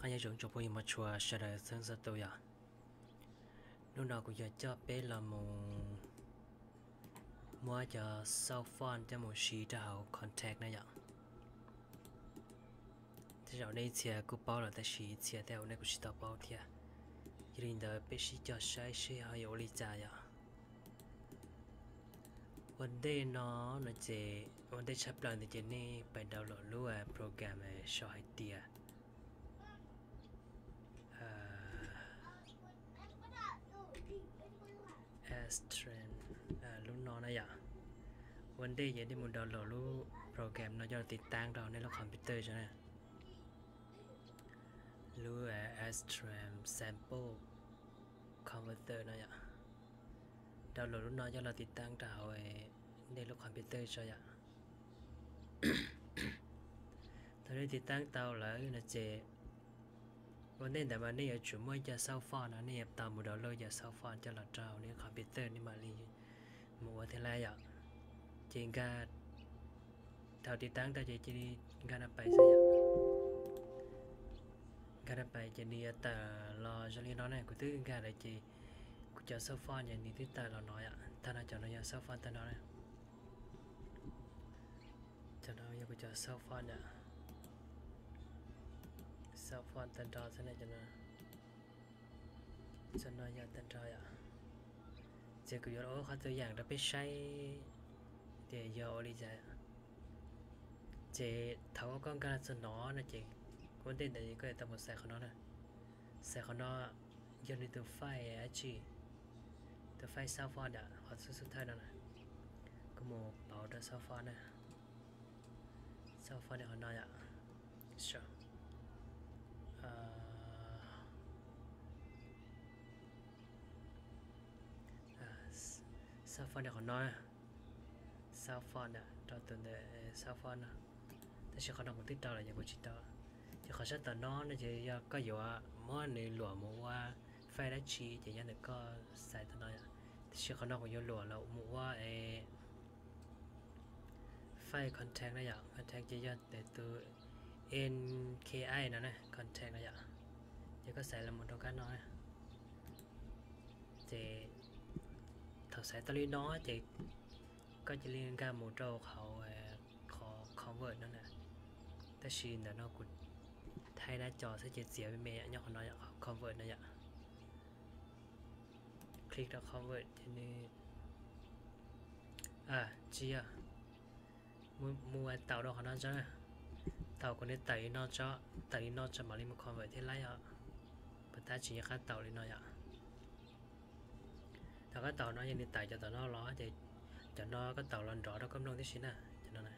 Nyob zoo tsoom phooj ywg mog tshua sawv daws txhua leej txhua tus yom. Hnub no kuv yuav coj peb los mus muab cov xauj font coj mus siv rau hauv contact na yom. Tej zaum nej ib txhia kuj paub lawm tab sis ib txhia tej zaum nej kuj tsis tau paub thiab. Yog li ntawd peb sib cog saib seb ho yuav ua li cas yom. Ua ntej no no ces ua ntej tshaj plaws ntawd ces nej pais download lub program sau hais tias Astrem lub no na yom. Ua ntej ces nej mus download lub program no coj los tiv taab rau nej lub computer tso na. Lub Astrem Sample Converter no yom. Download lub no coj los tiv taab rau hauv nej lub computer tso yom. Thaum nej tiv taab tau lawm no ces ua ntej ntawd mas nej yuav tsum muaj cov xauj font no, nej yuav tau mus download cov xauj font coj los rau nej computer nej mam li mus ua thiab lauj yom. Ces nkag, thaum tiv taab tau ces cia li nkag no pais xwb yom. Nkag no pais ces nws yuav tawm los zoo li no na, kuv twb nkag lawm ces kuv cov xauj font ces nws twb tawm los no yom. Tag no cov no yog xauj font tag no na. Cov no yog kuv cov xauj font yom. Xauj font tag nrho xwb na cov no. Cov no yog tag nrho yom. Ces kuv yuav ua qhov tus yaam rau peb saib tias yog ua li cas. Ces thaum koj nkag txog no no ces ua ntej ntawd koj yuav tau mus xaiv qhov no na. Xaiv qhov no yog nws tus file dab tsi, tus file xauj font yom, qhov xub xub thawj no na. Koj mus pauv rau xauj font na. Xauj font li qhov no yom. Xauj font li qhov no, xauj font rau tus ntawd, xauj font no. Tab sis qhov no kuv twb rau lawm ces kuv tsis rau. Ces qhov sab tom no no ces yog koj yuav muab nws luam mus ua file dab tsi ces nyob ntawm koj xaiv tom no yom. Tab sis qhov no kuv yuav luam los mus ua file contact na yom. Contact ces yog tus nki no na, contact no yom. Ces koj xaiv los mus rau kab no na. Ces thaum xaiv tau li no ces koj cia li nkag mus rau hauv qhov convert no na. Tab sis ntawm no kuv thaij nab co xwb ces txiav me me nyob qhov no yom, qhov convert no yom. Click rau convert ces nws, tsis yog, mus tau rau qhov no tso. Thaum kuv nws tawm li no tso, tawm li no tso mam li mus convert thiab lauj yom. Puas tab tsis nco qab tau li no yom. Thaum koj tau no yog nws tawm cov tom no los ces cov no koj tau los nrov rau koj mloog tib si na, cov no na.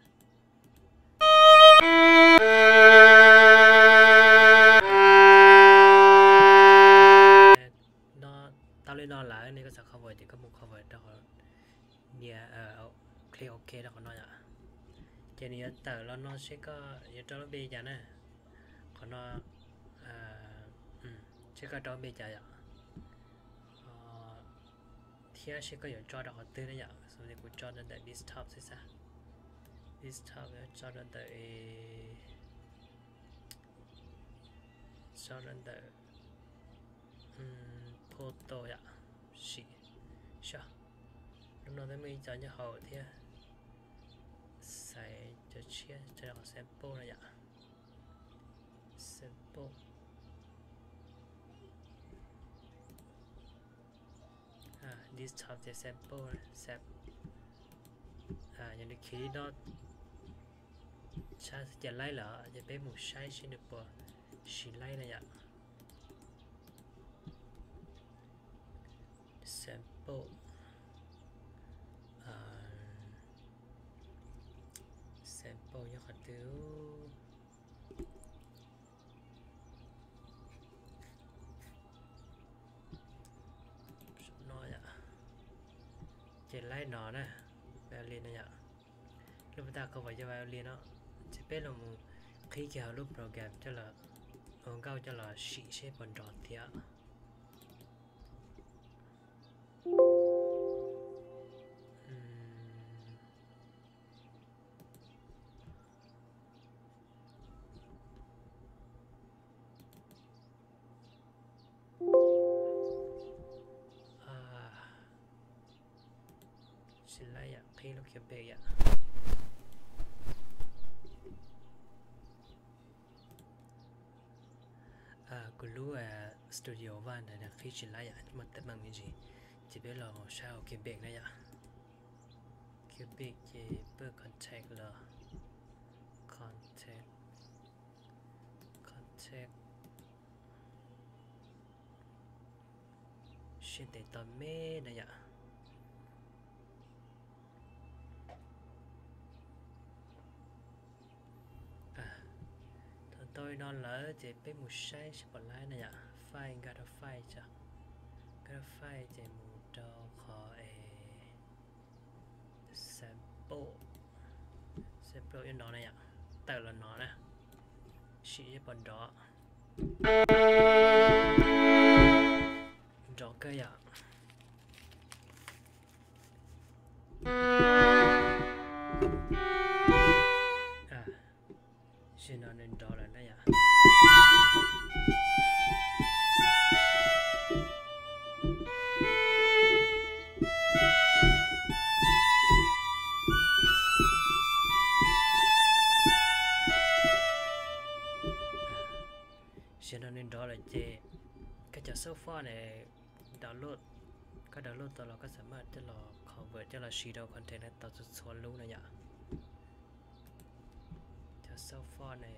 No, tau li no lawm ne koj xav cover ces koj mus cover rau qhov nias click ok rau qhov no yom. Ces nws yuav tawm los no seb koj yuav rau lub npe cas na. Qhov no seb koj rau lub npe cas yom. Thiab seb koj yuav tso rau qhov twg na yom. Xws li kuv tso rau ntawm desktop xwb xav. Desktop tso rau ntawm, tso rau ntawm photo yom. Sim, lub no twb muaj ib co nyob hauv thiab. Xaiv cov tshiab tso rau qhov sample no yom. Sample. Desktop ces sample, yog nws khiav li no tshaj xwb ces laib lawm ces peb mus saib seb nws puas sim laib na yom. Sample, sample nyob qhov twg? No yom. Ces laib no na, li no yom. Lub pab taj cover yog li no. Ces peb los mus qhib kiag hauv lub program coj los, ua nkauj coj los sim seb puas nrov tiag. Cubase yom. Kuv lub Studio One ntawd nws qhib tsis laib yom, muaj teeb meem me ntsis, ces peb los saib hauv Cubase na yom. Cubase ces pw Kontakt los, Kontakt, Kontakt, siab ntev tau me na yom. Thaum tau li no lawm ces peb mus saib seb puas laib na yom. File, nkag rau file tso, nkag rau file ces mus rau qhov es sample, sample ib no na yom, tawm los no na, sim seb puas nrov. Nrov kawg yom. Zaum no nws nrov lawm na yom. Zaum no nws nrov lawm ces koj cov source file ne, download, koj download tau los koj xam maj coj los convert coj los siv rau content tau txhua txhua lub na yom. Cov source file ne,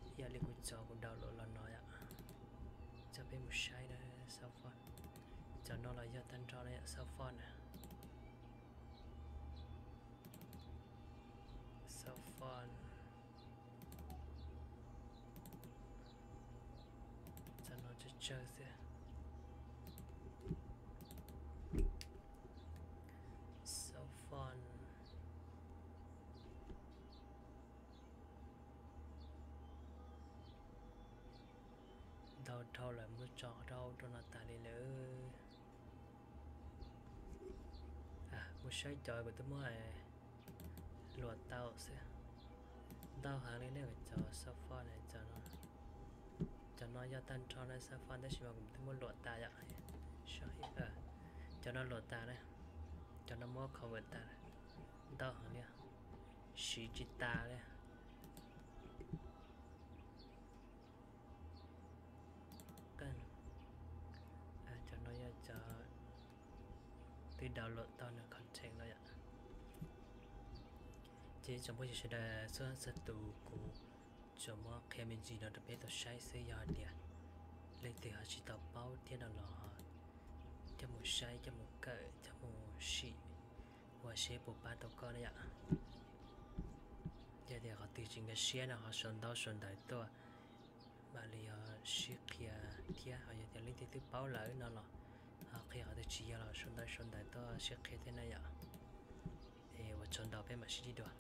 ib yam li kuv cov kuv download los no yom. Coj peb mus saib na, source file. Cov no los yog tag nrho na yom, source file na. Source file. Cov no tsawg tsawg xwb. Source file. Ntau dhau lawm, muab tso rau rau no tas li lawm. Mus saib cov kuv twb muab luam tau xwb. Ntau heev li ne, cov source file ne, cov no yog tag nrho na source file tab sis mas kuv twb muab luam tas yom. Cov no luam tas na, cov no muab convert tas, ntau heev li, siv tsis tas li. Cov no yog cov twb download tau nws content no yom. Ces tsoom phooj ywg sawv daws txhua txhua tus, kuv tsuas muab qhia me ntsis no rau peb tau saib xwb, yog hais tias leej twg ho tsis tau paub thiab no los coj mus saib, coj mus kawm, coj mus sim ua seb puas pab tau koj na yom. Yog tias qhov twg tsis nkag siab no ho sau ntaub sau ntawv tuaj mam li ho sib qhia thiab. Ho yog tias leej twg twb paub lawm no los ho qhia, qhov twg tsis yog los sau ntaub sau ntawv tuaj sib qhia thiab na yom. Es ua tsaug ntau, peb mam sib ntsib dua.